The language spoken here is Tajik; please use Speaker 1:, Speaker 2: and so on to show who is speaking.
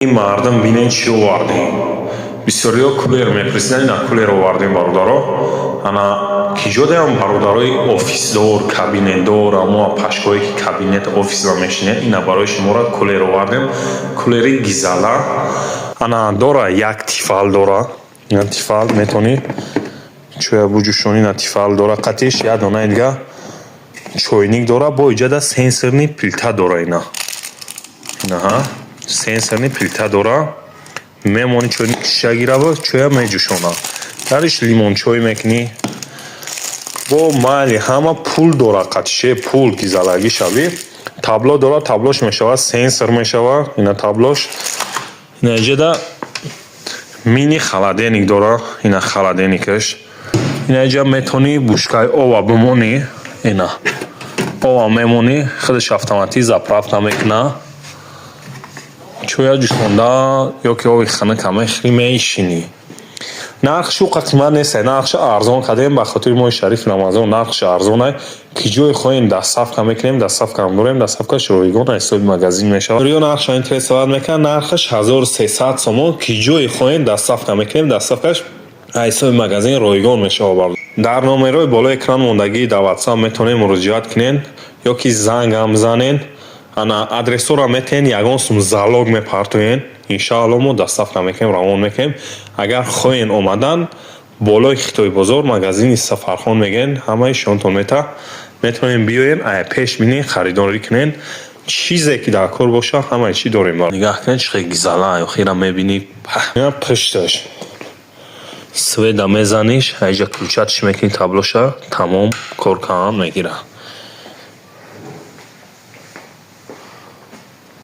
Speaker 1: Ин мардум, бинед, чӣ овардем. Бисёриҳо кулер мепурсиданд, ина кулер овардем, бародаро. Ана ки ҷо даям, бародарои офисдор, кабинетдор, амо пашкое, ки кабинет, офисро мешинед, ина барои шуморо кулер овардем. Кулери гизала. Ана дора, як Тефал дора. Ина Тефал, метавонӣ чоя буҷӯшонӣ, ина Тефал дора қатиш, як донаи дига чойник дора, бо иҷада сенсорный плита дора ина. Инаҳа, сенсорный плита дора. Мемонӣ, чойник шиша гирава, чоя меҷӯшона. Дариш лимончой мекунӣ. Бо майли ҳама пул дора қатише, пул гизалагӣ шавӣ. Табло дора, таблош мешава, сенсор мешава, ина таблош. Ина иҷада мини холодильник дора, ина холодильникаш. Ина иҷа метавонӣ бушкаи ова бимонӣ, ина. Ова мемонӣ, худаш автоматик заправка мекуна. Чоя ҷӯшонда ё ки ови хунука мехӯрӣ, мешинӣ. Нархш уқа қимат нест, нархш арзон кардем ба хотири моҳи шарифи Рамазон, нархш арзонай. Ки ҷое хоҳем, доставка мекунем, доставкаам дорем, доставкаш ройгон аз ҳисоби магазин мешавад. Ё нархшо интересовать мекунад, нархаш 1300 сомон. Ки ҷое хоҳем, доставка мекунем, доставкаш аз ҳисоби магазин ройгон мешавад. Дар номерҳои болои экран мондагии дар WhatsApp метавонед муроҷиат кунед ё ки зангам занед. Ана адресҳоро метаҳен, ягон сум залог мепартоен, иншаалло мо доставка мекунем, равон мекунем. Агар хоҳен омадан, болои Хитой бозор, магазини Сафархон мегӯен, ҳамаи шонтон мета. Метавонем биёен, ая пеш бинен, харидорӣ кунен. Чизе ки дар кор боша, ҳамаи чӣ дорем. Нигаҳ кунед, чӣ хел гизала, охира мебинӣ. Пушташ света мезаниш, аиҷа включатьш мекунӣ таблоша, тамом, кор кардан мегирад.